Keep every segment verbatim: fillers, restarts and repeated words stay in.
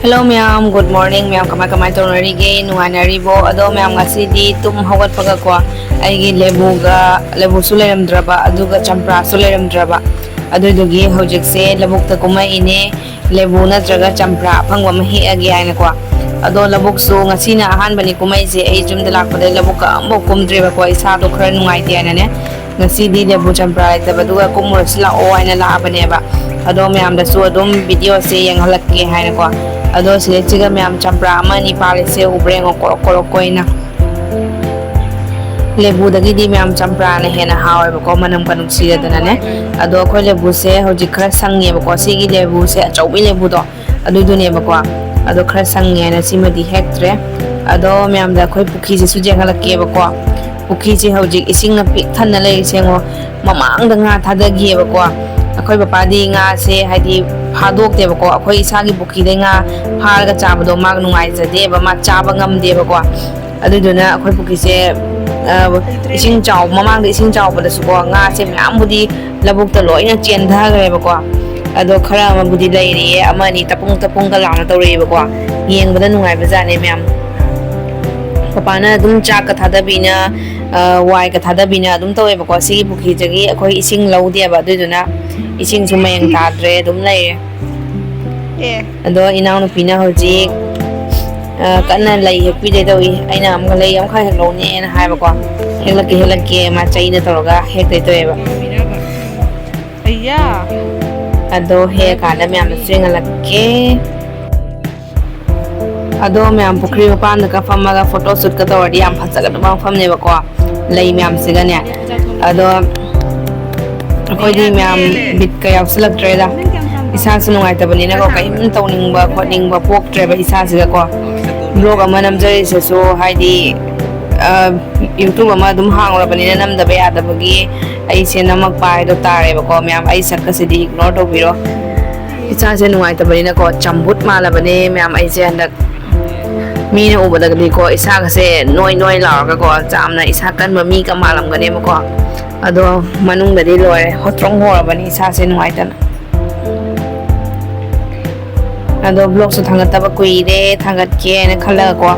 Hello ꯃꯌꯥꯝ, good morning ꯃꯌꯥꯝ, ꯀꯃꯥꯏ ꯀꯃꯥꯏ ꯇꯧꯅꯔꯤꯒꯦ? ꯅꯨꯡꯉꯥꯏꯅꯔꯤꯕꯣ? ꯑꯗꯣ ꯃꯌꯥꯝ, ꯉꯁꯤꯗꯤ ꯇꯨꯝ ꯍꯧꯒꯠꯄꯒꯀꯣ, ꯑꯩꯒꯤ ꯂꯦꯕꯨꯒ, ꯂꯦꯕꯨꯁꯨ ꯂꯩꯔꯝꯗ꯭ꯔꯕ, ꯑꯗꯨꯒ ꯆꯝꯄ꯭ꯔꯥꯁꯨ ꯂꯩꯔꯝꯗ꯭ꯔꯕ, ꯑꯗꯨꯗꯨꯒꯤ ꯍꯧꯖꯤꯛꯁꯦ ꯂꯧꯕꯨꯛꯇ ꯀꯨꯝꯃꯛꯏꯅꯦ, ꯂꯦꯕꯨ ꯅꯠꯇ꯭ꯔꯒ ꯆꯝꯄ꯭ꯔꯥ ꯑꯐꯪꯕ ꯑꯃ ꯍꯦꯛꯑꯒꯦ ꯍꯥꯏꯅꯀꯣ꯫ ꯑꯗꯣ ꯂꯧꯕꯨꯛꯁꯨ ꯉꯁꯤꯅ ꯑꯍꯥꯟꯕꯅꯤ ꯀꯨꯝꯃꯛꯏꯁꯦ, ꯑꯩ ꯌꯨꯝꯗ ꯂꯥꯛꯄꯗ ꯂꯧꯕꯨꯛꯀ ꯑꯃꯐꯥꯎ ꯀꯨꯝꯗ꯭ꯔꯦꯕꯀꯣ, ꯏꯁꯥꯗꯣ ꯈꯔ ꯅꯨꯡꯉꯥꯏꯇꯦ ꯍꯥꯏꯅꯅꯦ꯫ ꯉꯁꯤꯗꯤ ꯂꯦꯕꯨ ꯆꯝꯄ꯭ꯔꯥ ꯂꯩꯇꯕꯗꯨꯒ ꯀꯨꯝꯃꯨꯔꯁꯤ ꯂꯥꯛꯑꯣ ꯍꯥꯏꯅ ꯂꯥꯛꯑꯕꯅꯦꯕ꯫ ꯑꯗꯣ ꯃꯌꯥꯝꯗꯁꯨ ꯑꯗꯨꯝ ꯚꯤꯗꯤꯑꯣꯁꯦ ꯌꯦꯡꯍꯜꯂꯛꯀꯦ ꯍꯥꯏꯅꯀꯣ꯫ ꯑꯗꯣ ꯁꯤꯗꯩꯁꯤꯒ ꯃꯌꯥꯝ ꯆꯝꯄ꯭ꯔꯥ ꯑꯃ ꯑꯅꯤ ꯄꯥꯜꯂꯤꯁꯦ ꯎꯕ꯭ꯔꯥ ꯌꯦꯡꯉꯣ, ꯀꯣꯔꯣꯛ ꯀꯣꯔꯣꯛ ꯑꯣꯏꯅ꯫ ꯂꯦꯕꯨꯗꯒꯤꯗꯤ ꯃꯌꯥꯝ ꯆꯝꯄ꯭ꯔꯥꯅ ꯍꯦꯟꯅ ꯍꯥꯎꯋꯦꯕꯀꯣ, ꯃꯅꯝꯒ ꯅꯨꯡꯁꯤꯔꯗꯅꯅꯦ꯫ ꯑꯗꯣ ꯑꯩꯈꯣꯏ ꯂꯦꯕꯨꯁꯦ ꯍꯧꯖꯤꯛ ꯈꯔ ꯁꯪꯉꯦꯕꯀꯣ, ꯁꯤꯒꯤ ꯂꯦꯕꯨꯁꯦ, ꯑꯆꯧꯕꯤ ꯂꯦꯕꯨꯗꯣ, ꯑꯗꯨꯏꯗꯨꯅꯦꯕꯀꯣ꯫ ꯑꯗꯣ ꯈꯔ ꯁꯪꯉꯦ ꯍꯥꯏꯅ ꯁꯤꯃꯗꯤ ꯍꯦꯛꯇ꯭ꯔꯦ꯫ ꯑꯗꯣ ꯃꯌꯥꯝꯗ ꯑꯩꯈꯣꯏ ꯄꯨꯈ꯭ꯔꯤꯁꯤꯁꯨ ꯌꯦꯡꯍꯜꯂꯛꯀꯦꯕꯀꯣ꯫ ꯄꯨꯈ꯭ꯔꯤꯁꯦ ꯍꯧꯖꯤꯛ ꯏꯁꯤꯡꯅ ꯄꯤꯛ ꯊꯟꯅ ꯂꯩꯔꯤꯁꯦ ꯌꯦꯡꯉꯣ꯫ ꯃꯃꯥꯡꯗ ꯉꯥ ꯊꯥꯗꯈꯤꯑꯕꯀꯣ꯫ ꯑꯩꯈꯣꯏ ꯄꯄꯥꯗꯤ ꯉꯥꯁꯦ, ꯍꯥꯏꯗꯤ, ꯐꯥꯗꯣꯛꯇꯦꯕꯀꯣ, ꯑꯩꯈꯣꯏ ꯏꯁꯥꯒꯤ ꯄꯨꯈ꯭ꯔꯤꯗꯩ ꯉꯥ ꯐꯥꯔꯒ ꯆꯥꯕꯗꯣ ꯃꯥ ꯅꯨꯡꯉꯥꯏꯖꯗꯦꯕ, ꯃꯥ ꯆꯥꯕ ꯉꯝꯗꯦꯕꯀꯣ꯫ ꯑꯗꯨꯗꯨꯅ ꯑꯩꯈꯣꯏ ꯄꯨꯈ꯭ꯔꯤꯁꯦ, ꯑ, ꯏꯁꯤꯡ ꯆꯥꯎ-, ꯃꯃꯥꯡꯗ ꯏꯁꯤꯡ ꯆꯥꯎꯕꯗꯁꯨꯀꯣ, ꯉꯥꯁꯦ ꯃꯌꯥꯝꯕꯨꯗꯤ ꯂꯧꯕꯨꯛꯇ ꯂꯣꯏꯅ ꯆꯦꯟꯊꯈ꯭ꯔꯦꯕꯀꯣ꯫ ꯑꯗꯣ ꯈꯔ ꯑꯃꯕꯨꯗꯤ ꯂꯩꯔꯤꯌꯦ, ꯑꯃ ꯑꯅꯤ ꯇꯄꯨꯡ ꯇꯄꯨꯡꯒ ꯂꯥꯎꯅ ꯇꯧꯔꯛꯑꯦꯕꯀꯣ꯫ ꯌꯦꯡꯕꯗ ꯅꯨꯡꯉꯥꯏꯕꯖꯥꯠꯅꯦ ꯃꯌꯥꯝ꯫ ꯄꯄꯥꯅ ꯑꯗꯨꯝ ꯆꯥꯛꯀ ꯊꯥꯗꯕꯤꯅ, ꯑ, ꯋꯥꯏꯒ ꯊꯥꯗꯕꯤꯅ ꯑꯗꯨꯝ ꯇꯧꯋꯦꯕꯀꯣ꯫ ꯁꯤꯒꯤ ꯄꯨꯈ꯭ꯔꯤꯗꯒꯤ ꯑꯩꯈꯣꯏ ꯏꯁꯤꯡ ꯂꯧꯗꯦꯕ, ꯑꯗꯨꯏꯗꯨꯅ ꯏꯁꯤꯡꯁꯨ ꯃꯌꯦꯡ ꯇꯥꯗ꯭ꯔꯦ, ꯑꯗꯨꯝ ꯂꯩꯔꯦ꯫ ꯑꯦ꯫ ꯑꯗꯣ ꯏꯅꯥꯎꯅꯨꯄꯤꯅ ꯍꯧꯖꯤꯛ, ꯑ, ꯀꯟꯅ ꯂꯩ ꯍꯦꯛꯄꯤꯗꯣꯏ ꯇꯧꯏ꯫ ꯑꯩꯅ ꯑꯃꯨꯛꯀ ꯂꯩ ꯑꯃꯈꯛ ꯍꯦꯛꯂꯛꯎꯅꯦꯅ ꯍꯥꯏꯕꯀꯣ꯫ "ꯍꯦꯛꯂꯛꯀꯦ, ꯍꯦꯛꯂꯛꯀꯦ", ꯃꯥ ꯆꯩꯅ ꯇꯧꯔꯒ ꯍꯦꯛꯇꯣꯏ ꯇꯧꯋꯦꯕ꯫ ꯑꯌꯥ꯫ ꯑꯗꯣ ꯍꯦꯛꯑꯀꯥꯟꯗ ꯃꯌꯥꯝꯗꯁꯨ ꯌꯦꯡꯍꯜꯂꯛꯀꯦ꯫ ꯑꯗꯣ ꯃꯌꯥꯝ, ꯄꯨꯈ꯭ꯔꯤ ꯃꯄꯥꯟꯗꯒ ꯐꯝꯃꯒ ꯐꯣꯇꯣ ꯁꯨꯠꯀ ꯇꯧꯔꯗꯤ ꯌꯥꯝ ꯐꯖꯒꯗꯕ ꯃꯐꯝꯅꯦꯕꯀꯣ, ꯂꯩ ꯃꯌꯥꯝꯁꯤꯒꯅꯦ꯫ ꯑꯗꯣ ꯑꯩꯈꯣꯏꯗꯤ ꯃꯌꯥꯝ ꯕꯤꯠꯀ ꯌꯥꯎꯁꯤꯜꯂꯛꯇ꯭ꯔꯦꯗ, ꯏꯁꯥꯁꯨ ꯅꯨꯡꯉꯥꯏꯇꯕꯅꯤꯅꯀꯣ, ꯀꯔꯤꯝ ꯇꯧꯅꯤꯡꯕ ꯈꯣꯠꯅꯤꯡꯕ ꯄꯣꯛꯇ꯭ꯔꯦꯕ ꯏꯁꯥꯁꯤꯗꯀꯣ꯫ ꯕ꯭ꯂꯣꯒ ꯑꯃ ꯅꯝꯖꯔꯤꯁꯤꯁꯨ, ꯍꯥꯏꯗꯤ, ꯑ, ꯌꯨꯇ꯭ꯌꯨꯕ ꯑꯃ ꯑꯗꯨꯝ ꯍꯥꯡꯉꯨꯔꯕꯅꯤꯅ ꯅꯝꯗꯕ ꯌꯥꯗꯕꯒꯤ ꯑꯩꯁꯦ ꯅꯝꯃꯛꯄ ꯍꯥꯏꯗꯣ ꯇꯥꯔꯦꯕꯀꯣ꯫ ꯃꯌꯥꯝ, ꯑꯩ ꯁꯛꯀꯁꯤꯗꯤ ꯏꯒꯅꯣꯔ ꯇꯧꯕꯤꯔꯣ꯫ ꯏꯁꯥꯁꯦ ꯅꯨꯡꯉꯥꯏꯇꯕꯅꯤꯅꯀꯣ, ꯆꯝꯕꯨꯠ ꯃꯥꯜꯂꯕꯅꯦ ꯃꯌꯥꯝ꯫ ꯑꯩꯁꯦ ꯍꯟꯗꯛ ꯃꯤꯅ ꯎꯕꯗꯒꯗꯤꯀꯣ, ꯏꯁꯥꯒꯁꯦ ꯅꯣꯏ ꯅꯣꯏ ꯂꯥꯎꯔꯒꯀꯣ, ꯌꯥꯝꯅ ꯏꯁꯥ ꯀꯟꯕ ꯃꯤꯒ ꯃꯥꯜꯂꯝꯒꯅꯦꯕꯀꯣ꯫ ꯑꯗꯣ ꯃꯅꯨꯡꯗꯗꯤ ꯂꯣꯏꯔꯦ, ꯍꯣꯇ꯭ꯔꯣꯡ ꯍꯣꯔꯕꯅꯤ ꯏꯁꯥꯁꯦ ꯅꯨꯡꯉꯥꯏꯇꯅ꯫ ꯑꯗꯣ vlogꯁꯨ ꯊꯥꯡꯒꯠꯇꯕ ꯀꯨꯏꯔꯦ, ꯊꯥꯡꯒꯠꯀꯦ ꯍꯥꯏꯅ ꯈꯜꯂꯒꯀꯣ,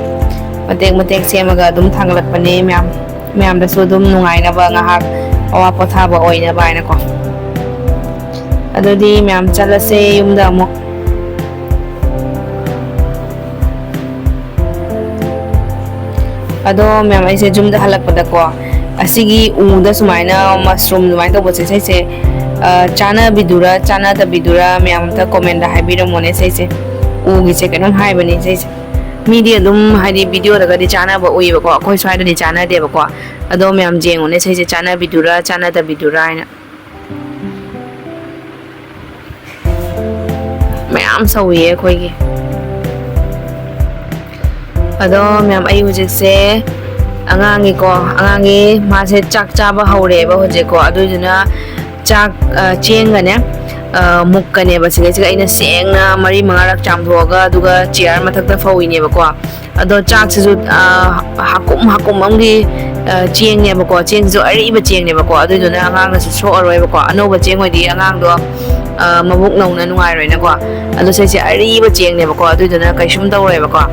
ꯃꯇꯦꯛ ꯃꯇꯦꯛ ꯁꯦꯝꯃꯒ ꯑꯗꯨꯝ ꯊꯥꯡꯒꯠꯂꯛꯄꯅꯦ ꯃꯌꯥꯝ꯫ ꯃꯌꯥꯝꯗꯁꯨ ꯑꯗꯨꯝ ꯅꯨꯡꯉꯥꯏꯅꯕ, ꯉꯥꯏꯍꯥꯛ ꯑꯋꯥ ꯄꯣꯊꯥꯕ ꯑꯣꯏꯅꯕ ꯍꯥꯏꯅꯀꯣ꯫ ꯑꯗꯨꯗꯤ ꯃꯌꯥꯝ ꯆꯠꯂꯁꯦ ꯌꯨꯝꯗ ꯑꯃꯨꯛ꯫ ꯑꯗꯣ ꯃꯌꯥꯝ, ꯑꯩꯁꯦ ꯌꯨꯝꯗ ꯍꯜꯂꯛꯄꯗꯀꯣ, ꯑꯁꯤꯒꯤ ꯎꯗ ꯁꯨꯃꯥꯏꯅ mushroom ꯑꯗꯨꯃꯥꯏꯅ ꯇꯧꯕꯁꯦ, ꯁꯤꯁꯦ, ꯑ, ꯆꯥꯅꯕꯤꯗꯨꯔ ꯆꯥꯅꯗꯕꯤꯗꯨꯔ, ꯃꯌꯥꯝ ꯑꯝꯇ commentꯗ ꯍꯥꯏꯕꯤꯔꯝꯃꯣꯅꯦ꯫ ꯁꯤꯁꯦ ꯎꯒꯤꯁꯦ ꯀꯩꯅꯣꯝ ꯍꯥꯏꯕꯅꯦ ꯁꯤꯁꯦ꯫ ꯃꯤꯗꯤ ꯑꯗꯨꯝ, ꯍꯥꯏꯗꯤ, videoꯗꯒꯗꯤ ꯆꯥꯅꯕ ꯎꯏꯌꯦꯕꯀꯣ, ꯑꯩꯈꯣꯏ ꯁ꯭ꯋꯥꯏꯗꯗꯤ ꯆꯥꯅꯗꯦꯕꯀꯣ꯫ ꯑꯗꯣ ꯃꯌꯥꯝ ꯌꯦꯡꯉꯨꯅꯦ, ꯁꯤꯁꯦ ꯆꯥꯅꯕꯤꯗꯨꯔ ꯆꯥꯅꯗꯕꯤꯗꯨꯔ ꯍꯥꯏꯅ꯫ ꯃꯌꯥꯝ ꯁꯧꯏꯌꯦ ꯑꯩꯈꯣꯏꯒꯤ꯫ ꯑꯗꯣ ꯃꯌꯥꯝ, ꯑꯩ ꯍꯧꯖꯤꯛꯁꯦ ꯑꯉꯥꯡꯒꯤꯀꯣ, ꯑꯉꯥꯡꯒꯤ ꯃꯥꯁꯦ ꯆꯥꯛ ꯆꯥꯕ ꯍꯧꯔꯦꯕ ꯍꯧꯖꯤꯛꯀꯣ꯫ ꯑꯗꯨꯏꯗꯨꯅ ꯆꯥꯛ, ꯑ, ꯆꯦꯡꯒꯅꯦ, ꯑ, ꯃꯨꯛꯀꯅꯦꯕ ꯁꯤꯗꯩꯁꯤꯗ ꯑꯩꯅ ꯁꯦꯡꯅ ꯃꯔꯤ ꯃꯉꯥꯔꯛ ꯆꯥꯝꯊꯣꯛꯑꯒ, ꯑꯗꯨꯒ chair ꯃꯊꯛꯇ ꯐꯧꯏꯅꯦꯕꯀꯣ꯫ ꯑꯗꯣ ꯆꯥꯛꯁꯤꯁꯨ, ꯑ, ꯍꯥꯀꯨꯝ ꯍꯥꯀꯨꯝ ꯑꯃꯒꯤ, ꯑ, ꯆꯦꯡꯅꯦꯕꯀꯣ꯫ ꯆꯦꯡꯁꯤꯁꯨ ꯑꯔꯤꯕ ꯆꯦꯡꯅꯦꯕꯀꯣ꯫ ꯑꯗꯨꯏꯗꯨꯅ ꯑꯉꯥꯡꯅꯁꯨ ꯁꯣꯛꯑꯔꯣꯏꯕꯀꯣ꯫ ꯑꯅꯧꯕ ꯆꯦꯡ ꯑꯣꯏꯗꯤ ꯑꯉꯥꯡꯗꯣ, ꯑ, ꯃꯕꯨꯛ ꯅꯧꯅ ꯅꯨꯡꯉꯥꯏꯔꯣꯏꯅꯀꯣ꯫ ꯑꯗꯣ ꯁꯤꯁꯦ ꯑꯔꯤꯕ ꯆꯦꯡꯅꯦꯕꯀꯣ꯫ ꯑꯗꯨꯏꯗꯨꯅ ꯀꯩꯁꯨꯝ ꯇꯧꯔꯣꯏꯕꯀꯣ꯫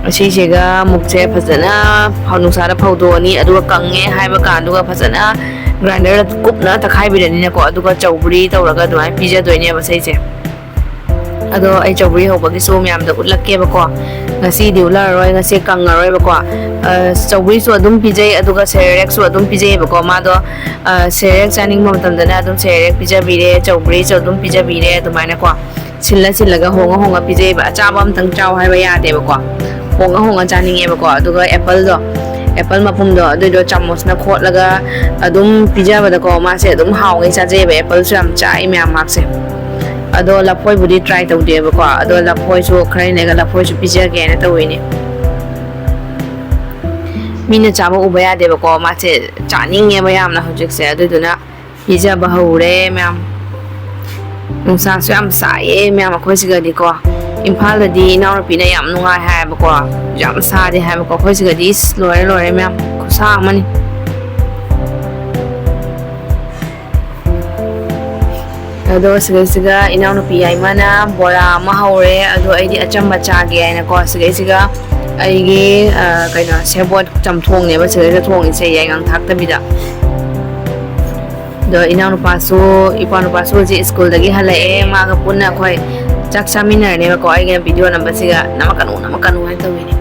ꯑꯁꯤꯁꯤꯒ ꯃꯨꯛꯁꯦ ꯐꯖꯅ ꯐ-, ꯅꯨꯡꯁꯥꯗ ꯐꯧꯗꯣꯛꯑꯅꯤ꯫ ꯑꯗꯨꯒ ꯀꯪꯉꯦ ꯍꯥꯏꯕ ꯀꯥꯟꯗꯨꯒ ꯐꯖꯅ grinderꯗ ꯀꯨꯞꯅ ꯇꯛꯈꯥꯏꯕꯤꯔꯅꯤꯅꯀꯣ꯫ ꯑꯗꯨꯒ ꯆꯧꯕ꯭ꯔꯤ ꯇꯧꯔꯒ ꯑꯗꯨꯃꯥꯏꯅ ꯄꯤꯖꯗꯣꯏꯅꯦꯕ ꯁꯤꯁꯦ꯫ ꯑꯗꯣ ꯑꯩ ꯆꯧꯒ꯭ꯔꯤ ꯍꯧꯕꯒꯤꯁꯨ ꯃꯌꯥꯝꯗ ꯎꯠꯂꯛꯀꯦꯕꯀꯣ꯫ ꯉꯁꯤꯗꯤ ꯎꯠꯂꯛꯑꯔꯣꯏ, ꯉꯁꯤ ꯀꯪꯉꯔꯣꯏꯕꯀꯣ꯫ ꯑ, ꯆꯧꯒ꯭ꯔꯤꯁꯨ ꯑꯗꯨꯝ ꯄꯤꯖꯩ, ꯑꯗꯨꯒ ꯁꯦꯔꯦꯂꯦꯛꯁꯨ ꯑꯗꯨꯝ ꯄꯤꯖꯩꯌꯦꯕꯀꯣ꯫ ꯃꯥꯗꯣ, ꯑ, ꯁꯦꯔꯦꯂꯦꯛ ꯆꯥꯅꯤꯡꯕ ꯃꯇꯝꯗꯅ ꯑꯗꯨꯝ ꯁꯦꯔꯦꯂꯦꯛ ꯄꯤꯖꯕꯤꯔꯦ, ꯆꯧꯒ꯭ꯔꯤꯁꯨ ꯑꯗꯨꯝ ꯄꯤꯖꯕꯤꯔꯦ, ꯑꯗꯨꯃꯥꯏꯅꯀꯣ꯫ ꯁꯤꯜꯂ ꯁꯤꯜꯂꯒ ꯍꯣꯡꯉ ꯍꯣꯡꯉ ꯄꯤꯖꯩꯌꯦꯕ꯫ ꯑꯆꯥꯕ ꯑꯝꯇꯪ ꯆꯥꯎ ꯍꯥꯏꯕ ꯌꯥꯗꯦꯕꯀꯣ꯫ ꯍꯣꯡꯉ ꯍꯣꯡꯉ ꯆꯥꯅꯤꯡꯉꯦꯕꯀꯣ꯫ ꯑꯗꯨꯒ appleꯗꯣ, apple ꯃꯄꯨꯝꯗꯣ, ꯑꯗꯨꯏꯗꯣ ꯆꯥꯃꯁꯅ ꯈꯣꯠꯂꯒ ꯑꯗꯨꯝ ꯄꯤꯖꯕꯗꯀꯣ, ꯃꯥꯁꯦ ꯑꯗꯨꯝ ꯍꯥꯎꯉꯩ ꯆꯥꯖꯩꯌꯦꯕ꯫ Appleꯁꯨ ꯌꯥꯝ ꯆꯥꯏ ꯃꯌꯥꯝ ꯃꯥꯁꯦ꯫ ꯑꯗꯣ ꯂꯐꯣꯏꯕꯨꯗꯤ try ꯇꯧꯗꯦꯕꯀꯣ꯫ ꯑꯗꯣ ꯂꯐꯣꯏꯁꯨ ꯈꯔ ꯂꯩꯔꯒ ꯂꯐꯣꯏꯁꯨ ꯄꯤꯖꯒꯦꯅ ꯇꯧꯋꯤꯅꯦ꯫ ꯃꯤꯅ ꯆꯥꯕ ꯎꯕ ꯌꯥꯗꯦꯕꯀꯣ꯫ ꯃꯥꯁꯦ ꯆꯥꯅꯤꯡꯉꯦꯕ ꯌꯥꯝꯅ ꯍꯧꯖꯤꯛꯁꯦ꯫ ꯑꯗꯨꯗꯨꯅ ꯄꯤꯖꯕ ꯍꯧꯔꯦ ꯃꯌꯥꯝ꯫ ꯅꯨꯡꯁꯥꯁꯨ ꯌꯥꯝ ꯁꯥꯏꯌꯦ ꯃꯌꯥꯝ ꯑꯩꯈꯣꯏ ꯁꯤꯒꯗꯤꯀꯣ꯫ ꯏꯝꯐꯥꯜꯗꯗꯤ ꯏꯅꯥꯎꯅꯨꯄꯤꯅ ꯌꯥꯝ ꯅꯨꯡꯉꯥꯏ ꯍꯥꯏꯌꯦꯕꯀꯣ, ꯌꯥꯝ ꯁꯥꯗꯦ ꯍꯥꯏꯕꯀꯣ꯫ ꯑꯩꯈꯣꯏ ꯁꯤꯒꯗꯤ ꯏꯁ, ꯂꯣꯏꯔꯦ ꯂꯣꯏꯔꯦ ꯃꯌꯥꯝ, ꯈꯨꯠꯁꯥ ꯑꯃꯅꯤ꯫ ꯑꯗꯣ ꯁꯤꯗꯩꯁꯤꯒ ꯏꯅꯥꯎꯅꯨꯄꯤ ꯌꯥꯏꯃꯅ ꯕꯣꯔꯥ ꯑꯃ ꯍꯧꯔꯦ꯫ ꯑꯗꯣ ꯑꯩꯗꯤ ꯑꯆꯝꯕ ꯆꯥꯒꯦ ꯍꯥꯏꯅꯀꯣ, ꯁꯤꯗꯩꯁꯤꯒ ꯑꯩꯒꯤ, ꯑ, ꯀꯩꯅꯣ, ꯁꯦꯕꯣꯠ ꯆꯝꯊꯣꯡꯅꯦꯕ ꯁꯤꯗꯩꯗ ꯊꯣꯡꯉꯤꯁꯦ, ꯌꯥꯏꯉꯪ ꯊꯥꯛꯇꯕꯤꯗ꯫ ꯑꯗꯣ ꯏꯅꯥꯎꯅꯨꯄꯥꯁꯨ, ꯏꯄ꯭ꯋꯥꯅꯨꯄꯥꯁꯨ ꯍꯧꯖꯤꯛ ꯁ꯭ꯀꯨꯜꯗꯒꯤ ꯍꯜꯂꯛꯑꯦ꯫ ꯃꯥꯒ ꯄꯨꯟꯅ ꯑꯩꯈꯣꯏ ꯆꯥꯛ ꯆꯥꯃꯤꯟꯅꯔꯅꯦꯕꯀꯣ꯫ ꯑꯩꯒ ꯚꯤꯗꯤꯑꯣ ꯅꯝꯕꯁꯤꯒ "ꯅꯝꯃꯛꯀꯅꯨ, ꯅꯝꯃꯛꯀꯅꯨ" ꯍꯥꯏꯅ ꯇꯧꯋꯤꯅꯦ꯫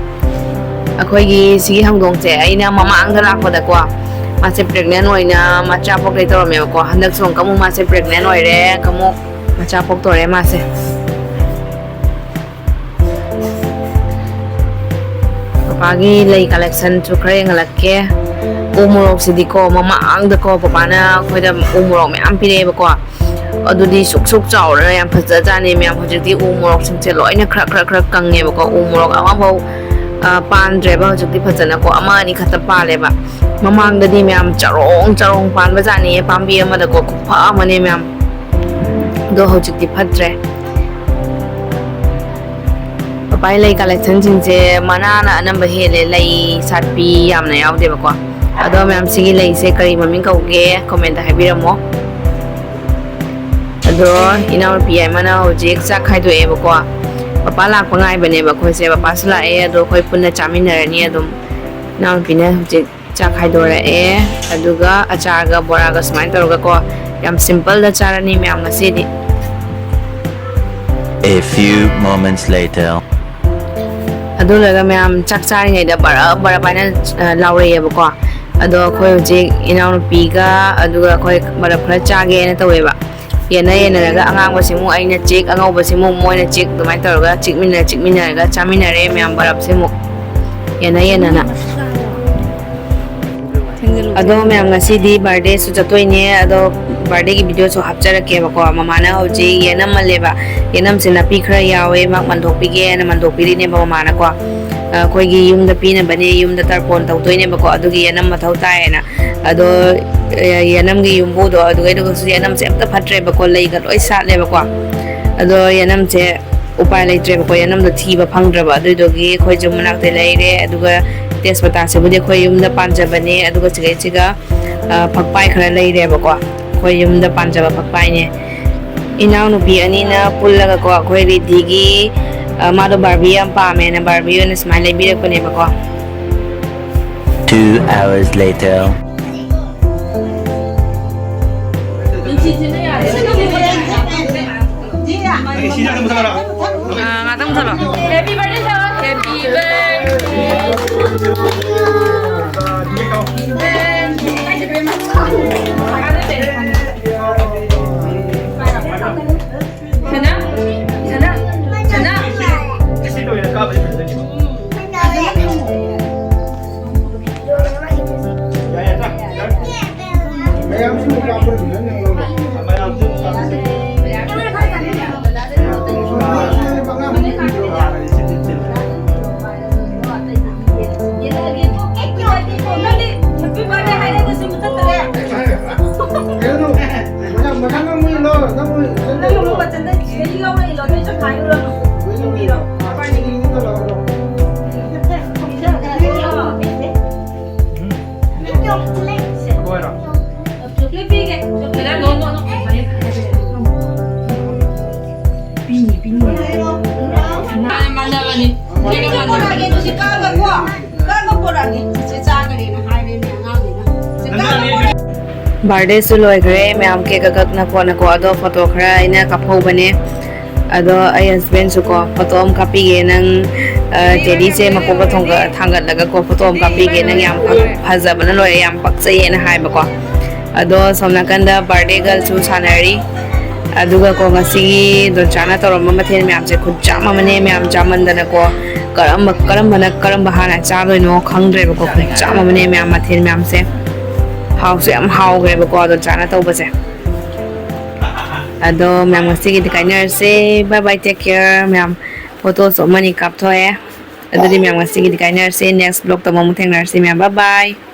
ꯑꯩꯈꯣꯏꯒꯤ ꯁꯤꯒꯤ ꯍꯧꯗꯣꯡꯁꯦ ꯑꯩꯅ ꯃꯃꯥꯡꯗ ꯂꯥꯛꯄꯗꯀꯣ, ꯃꯥꯁꯦ ꯄ꯭ꯔꯦꯒꯅꯦꯟ ꯑꯣꯏꯅ ꯃꯆꯥ ꯄꯣꯛꯀꯦ ꯇꯧꯔꯝꯃꯦꯕꯀꯣ꯫ ꯍꯟꯗꯛꯁꯨ ꯑꯃꯨꯛꯀ ꯑꯃꯨꯛ ꯃꯥꯁꯦ ꯄ꯭ꯔꯦꯒꯅꯦꯟ ꯑꯣꯏꯔꯦ, ꯑꯃꯨꯛ ꯃꯆꯥ ꯄꯣꯛꯇꯣꯔꯦ ꯃꯥꯁꯦ꯫ ꯄꯄꯥꯒꯤ ꯂꯩ ꯀꯂꯦꯛꯁꯟꯁꯨ ꯈꯔ ꯌꯦꯡꯍꯜꯂꯛꯀꯦ꯫ ꯎ ꯃꯣꯔꯣꯛꯁꯤꯗꯤꯀꯣ, ꯃꯃꯥꯡꯗꯀꯣ ꯄꯄꯥꯅ ꯑꯩꯈꯣꯏꯗ ꯎ ꯃꯣꯔꯣꯛ ꯃꯌꯥꯝ ꯄꯤꯔꯛꯑꯦꯕꯀꯣ꯫ ꯑꯗꯨꯗꯤ ꯁꯨꯛ ꯁꯨꯛ ꯆꯥꯎꯔꯒ ꯌꯥꯝ ꯐꯖꯖꯥꯠꯅꯤ ꯃꯌꯥꯝ꯫ ꯍꯧꯖꯤꯛꯇꯤ ꯎ ꯃꯣꯔꯣꯛꯁꯤꯡꯁꯦ ꯂꯣꯏꯅ ꯈꯔ ꯈꯔ ꯈꯔ ꯀꯪꯉꯦꯕꯀꯣ꯫ ꯎ ꯃꯣꯔꯣꯛ ꯑꯃꯐꯧ, ꯑ, ꯄꯥꯟꯗ꯭ꯔꯦꯕ ꯍꯧꯖꯤꯛꯇꯤ ꯐꯖꯅꯀꯣ꯫ ꯑꯃ ꯑꯅꯤ ꯈꯛꯇ ꯄꯥꯜꯂꯦꯕ꯫ ꯃꯃꯥꯡꯗꯗꯤ ꯃꯌꯥꯝ ꯆꯔꯣꯡ ꯆꯔꯣꯡ ꯄꯥꯟꯕ ꯖꯥꯠꯅꯤꯌꯦ, ꯄꯥꯝꯕꯤ ꯑꯃꯗꯀꯣ꯫ ꯈꯨꯐ ꯑꯃꯅꯦ ꯃꯌꯥꯝ꯫ ꯑꯗꯣ ꯍꯧꯖꯤꯛꯇꯤ ꯐꯠꯇ꯭ꯔꯦ꯫ ꯄꯄꯥꯏ ꯂꯩ ꯀꯂꯦꯛꯁꯟꯁꯤꯡꯁꯦ ꯃꯅꯥꯅ ꯑꯅꯝꯕ ꯍꯦꯜꯂꯦ, ꯂꯩ ꯁꯥꯠꯄꯤ ꯌꯥꯝꯅ ꯌꯥꯎꯗꯦꯕꯀꯣ꯫ ꯑꯗꯣ ꯃꯌꯥꯝ, ꯁꯤꯒꯤ ꯂꯩꯁꯦ ꯀꯔꯤ ꯃꯃꯤꯡ ꯀꯧꯒꯦ? ꯀꯣꯃꯦꯟꯇ ꯍꯥꯏꯕꯤꯔꯝꯃꯣ꯫ ꯑꯗꯣ ꯏꯅꯥꯎꯅꯨꯄꯤ ꯑꯃꯅ ꯍꯧꯖꯤꯛ ꯆꯥꯛ ꯈꯥꯏꯗꯣꯛꯑꯦꯕꯀꯣ꯫ ꯄꯄꯥ ꯂꯥꯛꯄ ꯉꯥꯏꯕꯅꯦꯕ ꯑꯩꯈꯣꯏꯁꯦ꯫ ꯄꯄꯥꯁꯨ ꯂꯥꯛꯑꯦ, ꯑꯗꯣ ꯑꯩꯈꯣꯏ ꯄꯨꯟꯅ ꯆꯥꯃꯤꯟꯅꯔꯅꯤ ꯑꯗꯨꯝ꯫ ꯏꯅꯥꯎꯅꯨꯄꯤꯅ ꯍꯧꯖꯤꯛ ꯆꯥꯛ ꯈꯥꯏꯗꯣꯔꯛꯑꯦ, ꯑꯗꯨꯒ ꯑꯆꯥꯔꯒ ꯕꯣꯔꯥꯒ ꯁꯨꯃꯥꯏꯅ ꯇꯧꯔꯒꯀꯣ, ꯌꯥꯝ ꯁꯤꯝꯄꯜꯗ ꯆꯥꯔꯅꯤ ꯃꯌꯥꯝ ꯉꯁꯤꯗꯤ꯫ A few moments later. ꯑꯗꯨ ꯂꯣꯏꯔꯒ ꯃꯌꯥꯝ ꯆꯥꯛ ꯆꯥꯔꯤꯉꯩꯗ ꯕꯔꯞ ꯕꯔꯞ ꯍꯥꯏꯅ, ꯑ, ꯂꯥꯎꯔꯛꯑꯦꯕꯀꯣ꯫ ꯑꯗꯣ ꯑꯩꯈꯣꯏ ꯍꯧꯖꯤꯛ ꯏꯅꯥꯎꯅꯨꯄꯤꯒ ꯑꯗꯨꯒ ꯑꯩꯈꯣꯏ ꯕꯔꯞ ꯈꯔ ꯆꯥꯒꯦꯅ ꯇꯧꯋꯦꯕ꯫ ꯌꯦꯟꯅ ꯌꯦꯟꯅꯔꯒ ꯑꯉꯥꯡꯕꯁꯤꯃꯨꯛ ꯑꯩꯅ ꯆꯤꯛ, ꯑꯉꯧꯕꯁꯤꯃꯨꯛ ꯃꯣꯏꯅ ꯆꯤꯛ, ꯑꯗꯨꯃꯥꯏꯅ ꯇꯧꯔꯒ ꯆꯤꯛꯃꯤꯟꯅ ꯆꯤꯛꯃꯤꯟꯅꯔꯒ ꯆꯥꯃꯤꯟꯅꯔꯦ ꯃꯌꯥꯝ ꯕꯔꯞꯁꯤꯃꯨꯛ ꯌꯦꯟꯅ ꯌꯦꯟꯅꯅ꯫ ꯑꯗꯣ ꯃꯌꯥꯝ, ꯉꯁꯤꯗꯤ ꯕꯥꯔꯗꯦꯁꯨ ꯆꯠꯇꯣꯏꯅꯦ꯫ ꯑꯗꯣ ꯕꯥꯔꯗꯦꯒꯤ ꯚꯤꯗꯤꯑꯣꯁꯨ ꯍꯥꯞꯆꯔꯛꯀꯦꯕꯀꯣ꯫ ꯃꯃꯥꯅ ꯍꯧꯖꯤꯛ ꯌꯦꯅꯝ ꯃꯜꯂꯦꯕ꯫ ꯌꯦꯅꯝꯁꯦ ꯅꯥꯄꯤ ꯈꯔ ꯌꯥꯎꯋꯦ, ꯃꯥ ꯃꯟꯗꯣꯛꯄꯤꯒꯦꯅ ꯃꯟꯗꯣꯛꯄꯤꯔꯤꯅꯦꯕ ꯃꯃꯥꯅꯀꯣ꯫ ꯑ, ꯑꯩꯈꯣꯏꯒꯤ ꯌꯨꯝꯗ ꯄꯤꯅꯕꯅꯦ, ꯌꯨꯝꯗ ꯇꯔꯄꯣꯟ ꯇꯧꯗꯣꯏꯅꯦꯕꯀꯣ꯫ ꯑꯗꯨꯒꯤ ꯌꯦꯅꯝ ꯃꯊꯧ ꯇꯥꯏꯌꯦꯅ꯫ ꯑꯗꯣ, ꯑ, ꯌꯦꯅꯝꯒꯤ ꯌꯨꯝꯕꯨꯗꯣ ꯑꯗꯨꯒꯩꯗꯨꯒꯁꯨ ꯌꯦꯅꯝꯁꯦ ꯑꯝꯇ ꯐꯠꯇ꯭ꯔꯦꯕꯀꯣ, ꯂꯩꯒ ꯂꯣꯏ ꯁꯥꯠꯂꯦꯕꯀꯣ꯫ ꯑꯗꯣ ꯌꯦꯅꯝꯁꯦ ꯎꯄꯥꯏ ꯂꯩꯇ꯭ꯔꯦꯕꯀꯣ, ꯌꯦꯅꯝꯗꯣ ꯊꯤꯕ ꯐꯪꯗ꯭ꯔꯕ꯫ ꯑꯗꯨꯏꯗꯨꯒꯤ ꯑꯩꯈꯣꯏꯁꯨ ꯃꯅꯥꯛꯇ ꯂꯩꯔꯦ꯫ ꯑꯗꯨꯒ ꯇꯦꯖꯄꯇꯥꯁꯤꯕꯨꯗꯤ ꯑꯩꯈꯣꯏ ꯌꯨꯝꯗ ꯄꯥꯟꯖꯕꯅꯦ꯫ ꯑꯗꯨꯒ ꯁꯤꯒꯩꯁꯤꯒ, ꯑ, ꯐꯛꯄꯥꯏ ꯈꯔ ꯂꯩꯔꯦꯕꯀꯣ, ꯑꯩꯈꯣꯏ ꯌꯨꯝꯗ ꯄꯥꯟꯖꯕ ꯐꯛꯄꯥꯏꯅꯦ꯫ ꯏꯅꯥꯎꯅꯨꯄꯤ ꯑꯅꯤꯅ ꯄꯨꯜꯂꯒꯀꯣ, ꯑꯩꯈꯣꯏ ꯔꯤꯙꯤꯒꯤ, ꯑ, ꯃꯥꯗꯣ ꯕꯥꯔꯕꯤ ꯌꯥꯝ ꯄꯥꯝꯃꯦꯅ ꯕꯥꯔꯕꯤ ꯑꯣꯏꯅ ꯁꯨꯃꯥꯏꯅ ꯂꯩꯕꯤꯔꯛꯄꯅꯦꯕꯀꯣ꯫ Two hours later. ꯑ, ꯉꯥꯛꯇꯪ ꯃꯨꯊꯠꯂꯣ꯫ Happy birthday ꯇꯧꯔꯣ꯫ Happy birthday. ꯁꯅꯥ, ꯁꯅꯥ, ꯁꯅꯥ꯫ ꯕꯥꯔꯗꯦꯁꯨ ꯂꯣꯏꯈ꯭ꯔꯦ ꯃꯌꯥꯝ, ꯀꯦꯛ ꯀꯛꯅ ꯈꯣꯠꯅꯀꯣ꯫ ꯑꯗꯣ ꯐꯣꯇꯣ ꯈꯔ ꯑꯩꯅ ꯀꯥꯞꯍꯧꯕꯅꯦ꯫ ꯑꯗꯣ ꯑꯩ ꯍꯁꯕꯦꯟꯁꯨ ꯀꯣ, "ꯐꯣꯇꯣ ꯑꯃ ꯀꯥꯞꯄꯤꯒꯦ ꯅꯪ, ꯑ, ꯇꯦꯗꯤꯁꯦ ꯃꯀꯣꯛꯀ ꯊꯣꯡꯒ-, ꯊꯥꯡꯒꯠꯂꯒꯀꯣ ꯐꯣꯇꯣ ꯑꯃ ꯀꯥꯞꯄꯤꯒꯦ ꯅꯪ, ꯌꯥꯝ ꯐ-, ꯐꯖꯕꯅ ꯂꯣꯏꯔꯦ, ꯌꯥꯝ ꯄꯛꯆꯩꯌꯦꯅ" ꯍꯥꯏꯕꯀꯣ꯫ ꯑꯗꯣ ꯁꯣꯝ ꯅꯥꯀꯟꯗ ꯕꯥꯔꯗꯦ ꯒꯔꯜꯁꯨ ꯁꯥꯟꯅꯔꯤ꯫ ꯑꯗꯨꯒꯀꯣ, ꯉꯁꯤꯒꯤ ꯗꯣꯟꯆꯥꯅ ꯇꯧꯔꯝꯕ ꯃꯊꯦꯜ ꯃꯌꯥꯝꯁꯦ ꯈꯨꯠꯆꯥꯝ ꯑꯃꯅꯦ, ꯃꯌꯥꯝ ꯆꯥꯃꯟꯗꯅꯀꯣ꯫ ꯀꯔꯝꯕ, ꯀꯔꯝꯕꯅ ꯀꯔꯝꯕ ꯍꯥꯟꯅ ꯆꯥꯗꯣꯏꯅꯣ ꯈꯪꯗ꯭ꯔꯦꯕꯀꯣ, ꯈꯨꯠꯆꯥꯝ ꯑꯃꯅꯦ ꯃꯌꯥꯝ ꯃꯊꯦꯜ ꯃꯌꯥꯝꯁꯦ꯫ ꯍꯥꯎꯁꯨ ꯌꯥꯝ ꯍꯥꯎꯈ꯭ꯔꯦꯕꯀꯣ ꯑꯗꯣ ꯆꯥꯅ ꯇꯧꯕꯁꯦ꯫ ꯑꯗꯣ ꯃꯌꯥꯝ ꯉꯁꯤꯒꯤꯗꯤ ꯀꯥꯏꯅꯔꯁꯦ꯫ Bye bye, take care ꯃꯌꯥꯝ꯫ ꯐꯣꯇꯣꯁꯨ ꯑꯃꯅꯤ ꯀꯥꯞꯊꯣꯛꯑꯦ꯫ ꯑꯗꯨꯗꯤ ꯃꯌꯥꯝ ꯉꯁꯤꯒꯤꯗꯤ ꯀꯥꯏꯅꯔꯁꯦ꯫ Next vlogꯇ ꯑꯃꯨꯛ ꯊꯦꯡꯅꯔꯁꯤ ꯃꯌꯥꯝ꯫ Bye bye꯫